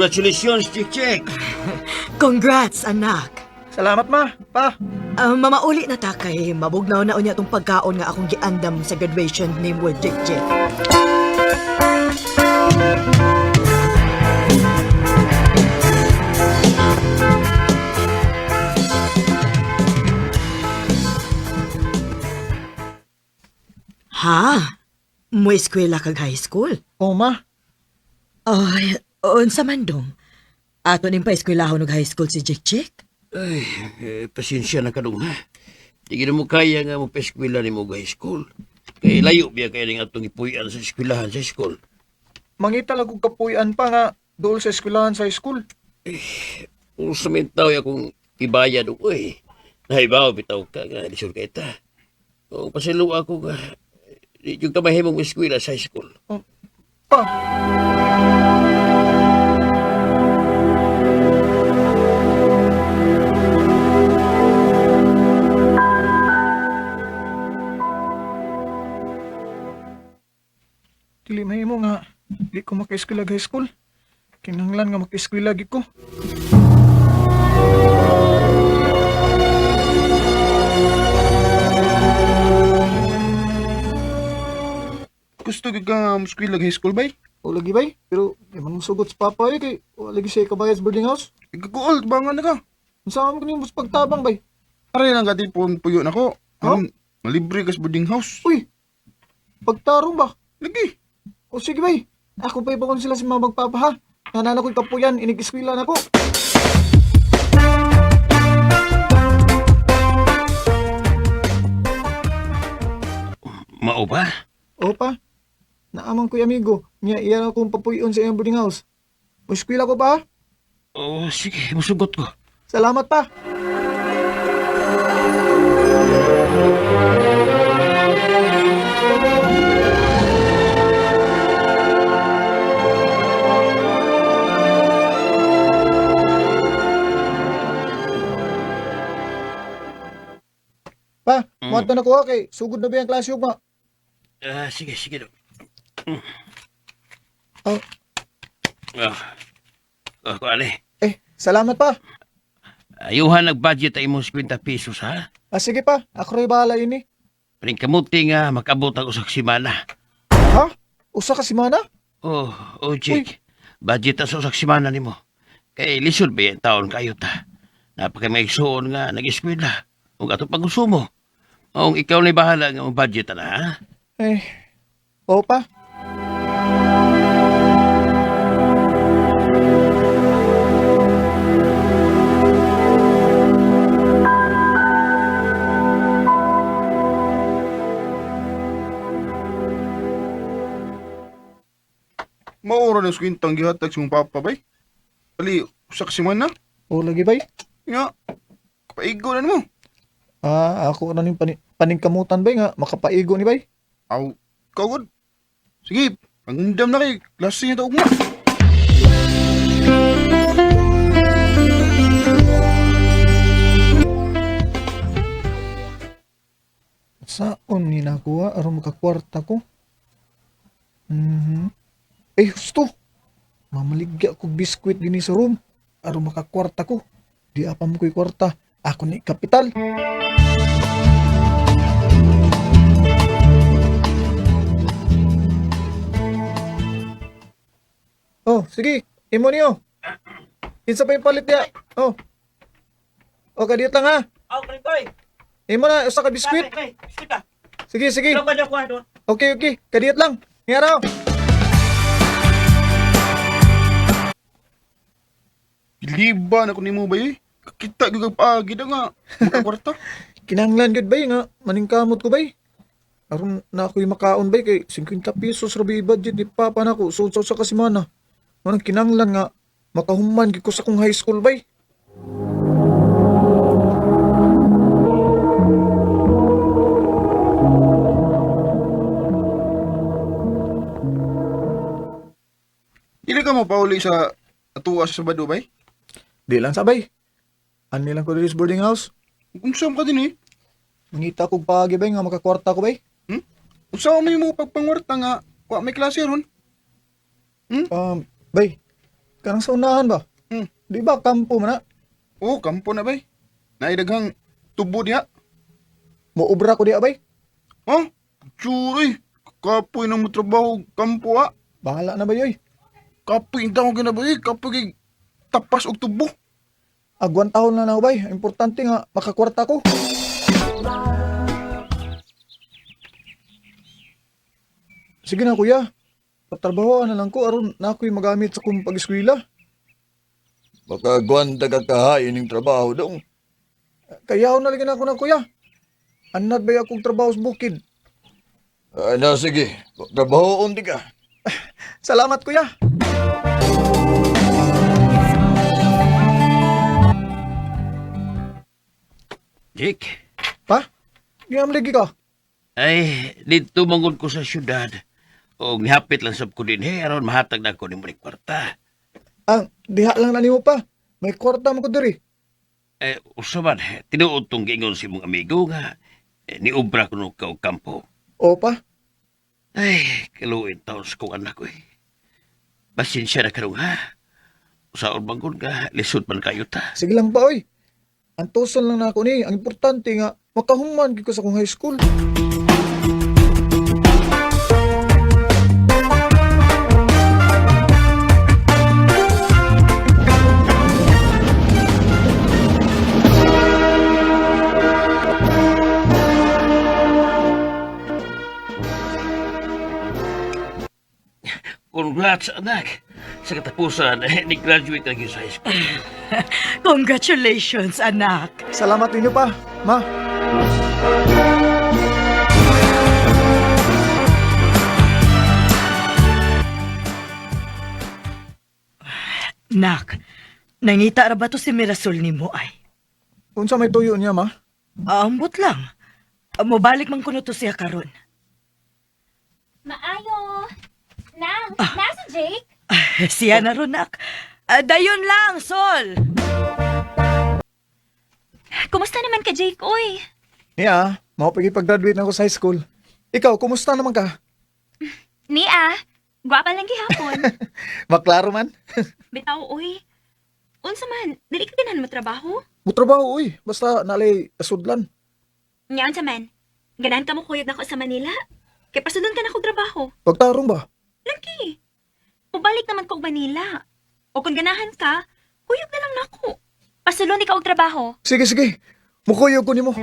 Congratulations, Chick Chick. Congrats, anak. Salamat, ma. Pa. Mamauli na ta kay mabugnaw na unya tong pagkaon nga akong giandam sa graduation ni mo, Jik Jik. Ha? Mo eskwela kag high school? Oh, ma. Ay, unsa man dong? Ato ning paeskwelahon og high school si Jik Jik? Ay, eh, pasensya na ka dong, ha? Di gina mo kaya nga mo pa-eskwela ni mo high school. Kay layo biya kay ning atong ipuy-an sa eskwelahan sa school. Mangita lang kong kapuyan pa nga dool sa eskwelahan sa school. Kung sa mintaw akong ibayad, uy, nahibaw bitaw ka nga, lisod kay ta. Kung pasilo ako nga, di yung kamahimong eskwela sa high school. Oh, pa. Dili mahimo nga di ko maka-eskwela high school. Kinahanglan nga maka-eskwela gid ko. Gusto gyud ka nga moskwela high school bay? O lagi bay, pero di man sugot sa papa eh kay wala lagi siya kabayad sa boarding house. Ikaguol ba nga na ka? Unsa man kuning bus pagtabang bay? Aray lang katipon puyo nako. Huh? Aron malibre ka sa boarding house. Uy. Pagtarong ba? Lagi. O sige bay, ako pa ibakon sila sa mga magpapa ha. Nanana ko'y kapuyan, inig-eskwela na ko. Mao ba? O pa, naamang ko'y amigo, niya iya akong papuyon sa iyang boarding house. O eskwela ko pa ha? Oh, sige, musugot ko. Salamat pa. Pa, mm. Na ko ha, kay sugod na ba yung klase ugma? Ah, sige, sige. Dong. Oh, Ah, ah, kuan eh. eh, salamat pa. Ayuhan nag-budget ay imong 50 pesos, ha? Ah, sige pa, ako rin bahala ini. Paning kamuti nga makabot ang usag simana. Ha? Usa ka semana? Oh, oh, Jake. Budget ta sa usag simana nimo. Kay lisod ba yung taon kayo ta? Napaka may igsuon nga nag-eskwela. Ug ato pagkonsumo. Ong ikaw na bahala nga mo budget na, ha? Eh, oo pa. Maura na sa kwintang gihatag sa mong papa bay. Ali, usa ka semana. Oo lagi bay. Nga. Kapaigo na nimo. Ah, ako na ning paningkamutan bay nga makapaigo ni bay. Aw, kagod. Sige, pangundam na kay klase niya ta ugma. Saon ni nakuha aron makakwarta ko? Mhm. Eh, husto. Mamaligya ko biskwit dinhi sa room aron makakwarta ko. Di apa mo ko'y kwarta. Ako ni kapital. Oh, sige. Imo niyo. Kinsa pa yung palit niya? Oh. Oh, kadiyot lang ha. Aw, kay. Imo na, usa ka biskwit. Kay, biskwit ka. Sige, sige. Ilang ba na kuha doon? Okay, okay. Kadiyot lang. Ngaraw. Biliba na ko nimo bay. Kakita gyud kag paagi na nga. Makakwarta. Kinahanglan gyud bay nga maningkamot ko bay. Aron na ako'y makaon bay kay 50 pesos ra bay budget ni papa nako sud sa usa ka semana. Manang kinahanglan nga makahuman gyud ko sa akong high school bay. Dili ka mo pauli sa atuwa sa Sabado bay. Di lang sabay. Ani lang ko diri sa boarding house. Unsa man ka din eh? Mangita kog paagi bay nga makakwarta ko bay. Hmm? Unsa man mo pagpangwarta nga wa may klase ron? Bay. Kanang sa unahan ba? Hmm. Di ba kampo man na? Oh, kampo na bay. Naay daghang tubo diha. Muobra ko di abay. Ha? Tsuroy. Kapoy na mo trabaho kampo ah. Bahala na ba yoy? Kapoy intaw ka na ba eh. Kapoy kay tapas og tubo. Agwan taon na na bay. Importante nga makakwarta ko. Sige na kuya. Patrabahoan na lang ko aron na ako'y magamit sa kong pag-eskwela. Makagwanta ka kahain ng trabaho dong. Kayaw na lagi na ako na kuya. Anad ba akong trabaho sa bukid? Ay na, sige. Trabahoon di ka. Salamat kuya. Jake, Pa? Ngam lagi ka. ay, dito mangod ko sa syudad. O nihapit lang sab ko din, eh, aron mahatag na ko ni mo ni kwarta. Ang diha lang na nimo pa. May kwarta man ko diri. Eh, usaban, tinuod tong giingon si mong amigo nga, eh, niobra ko nung ka og kampo. O pa. Ay, kaluin taon sa kong anak ko eh. Pasensya na karong ha. Usaon banggon ka, lisod man kayo ta. Sige lang pa oy. Antoson lang na ako ni. Ang importante nga makahuman gid ko sa akong high school. Congrats, anak. Sa katapusan, eh, ni-graduate na gyud sa high school. Congratulations, anak. Salamat ninyo pa, ma. Nak, nangita ra ba to si Mirasol nimo ay? Unsa may tuyo niya, ma? Ambot lang. Mobalik man kuno to siya karon. Maayo! Nang, nasa Jake? Siya na ron, nak. Dayon lang, Sol. Kumusta naman ka, Jake? Uy, Niya, mao pag-graduate na ako sa high school. Ikaw, kumusta naman ka? Nia, gwapa lang gihapon. Maklaro man. Bitaw, uy. Unsa man, dili ka ganahan mo trabaho? Mutrabaho oy, basta nalay kasudlan. Nya, unsa man, ganahan ka mo kuyog nako sa Manila? Kay pasudon ka na kog trabaho. Pagtarong ba? Lagi. Mubalik naman ko og Manila. O kung ganahan ka, kuyog na lang nako. Pasulon ikaw og trabaho. Sige, sige. Mukuyog ko nimo.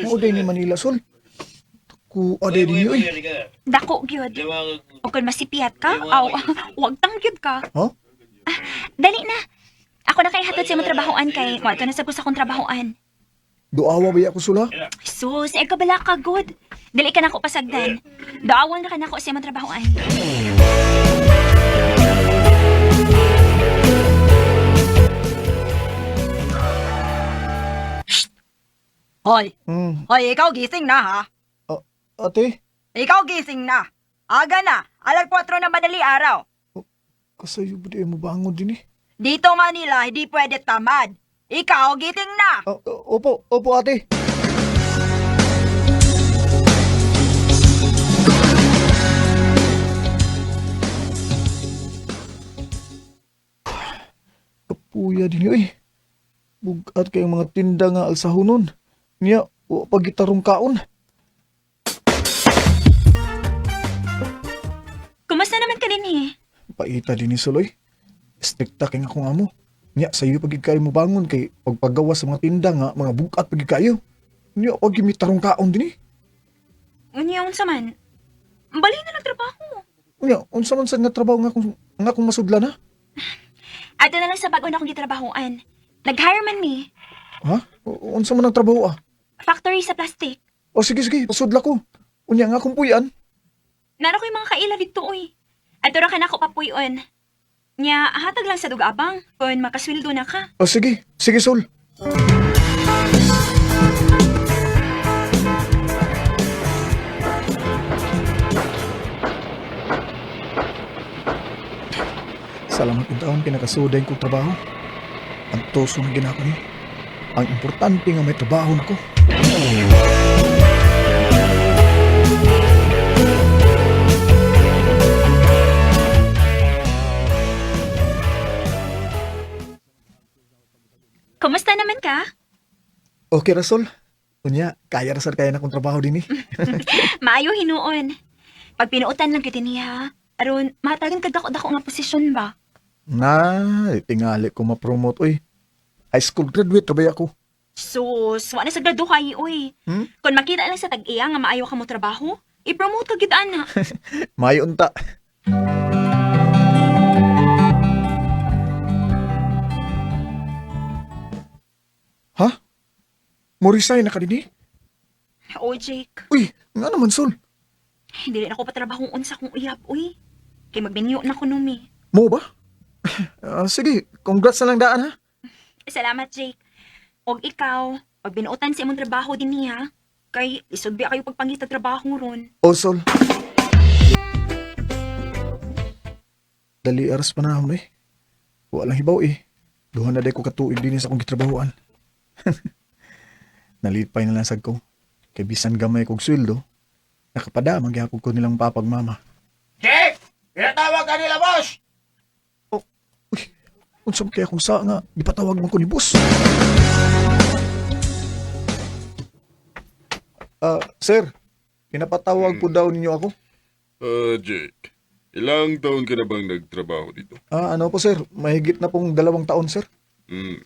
Mao day ni Manila Sol. Ku aday din oy. Dako gyud. O kung masipiyat ka, aw, wag tang gyud ka. Ha? Dali na. Ako na kay hatod sa imong trabahoan kay mo na sa ko sa akong trabahoan. Duawa ba ako sula? Sus, ay kabala ka good. Dali ka na ako pasagdan. Daawan ra ka na ako sa imong trabahoan. Hoy, hoy, ikaw gising na ha. Ate, Ikaw gising na. Aga na, alas 4 na madali araw. kasayo ba di mo bangon din eh? Dito Manila, hindi pwede tamad. Ikaw gising na. Ah, opo, opo ate. Kapuya din yun eh. Bugat kayong mga tinda nga alsahonon. Niya, wa pagitarong kaon. Kumusta naman ka din eh? Paita din ni Suloy. Strikta kay nga akong amo. Niya, sa iyo pagid kayo mo bangon kay pagpagawa sa mga tinda nga mga bugat pagid kayo. Niya, wag gimitarong kaon din eh. Unya unsa man? Bali na lang trabaho. Unya, unsa man sad nga trabaho nga akong masudlan ha? Ato na lang sa bago na akong gitrabahoan. Nag-hire man mi. Ha? Unsa man ang trabaho ah? Factory sa plastic. O sige sige, pasudla ko. Unya nga akong puyan. Naro ko yung mga kaila dito oy. Ato ra ka na ako papuyon. Nya, hatag lang sa dugabang kung makasweldo na ka. O sige, sige Sol. Salamat yung taon kinakasuday kong trabaho. Ang tuso na ginako ni. Ang importante nga may trabaho na ko. Kumusta naman ka? Okay, Rasol. Unya, kaya rasal kaya na kong trabaho din eh. Maayo hinuon. Pag pinuotan lang kita niya, aron matagan ka dako-dako nga posisyon ba? Na, tingali ko ma-promote, uy. High school graduate, kabay ako. Sus, wa na sa grado kay uy. Hmm? Kung makita lang sa tag-iya nga maayo ka mo trabaho, i-promote ka gid ana. Mayo unta. Ha? Mo resign na ka din eh? O Jake, Uy, nga naman, Sol. hindi rin ako patrabaho unsa kong uyab uy. Kay magbinyo na ko numi. Mo ba? Ah, sige, congrats na lang daan ha. Salamat Jake. Og ikaw, pag binuotan sa imong trabaho din niya, kay lisod ba kayo pagpangita trabaho ron. O, Sol. Dali aras pa na eh. Walang hibaw eh. Duha na day ko katuig din sa akong gitrabahoan. Nalipay na lang sad ko. Kay bisan gamay kog sweldo, nakapada magyapon ko nilang papagmama. Jake! Pinatawag ka nila, boss! Oh, uy, unsa man kaya kung sa nga gipatawag man ko ni boss. Ah, sir, pinapatawag po daw ninyo ako. Ah, Jake, ilang taon ka na bang nagtrabaho dito? Ah, ano po sir, mahigit na pong 2 taon sir. Hmm.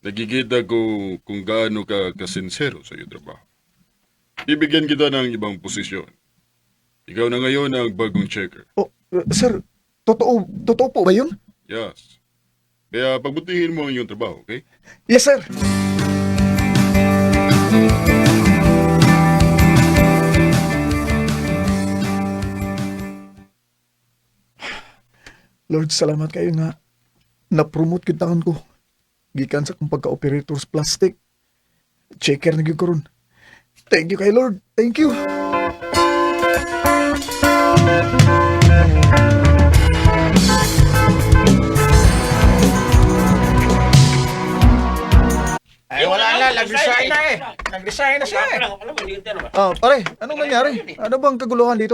Nakikita ko kung gaano ka kasinsero sa iyong trabaho. Bibigyan kita ng ibang posisyon. Ikaw na ngayon ang bagong checker. Oh, eh, sir, totoo, totoo po ba yun? Yes. Kaya pagbutihin mo ang iyong trabaho, okay? Yes, sir. Lord, salamat kayo nga. Na-promote gyud taon ko. Gikan sa akong pagka-operator sa plastic. Checker na gyud ko ron. Thank you kay Lord. Thank you. Ay, wala na. Nag-resign na eh. Nag-resign na siya eh. Ah, pare, anong nangyari? Ano bang kaguluhan dito?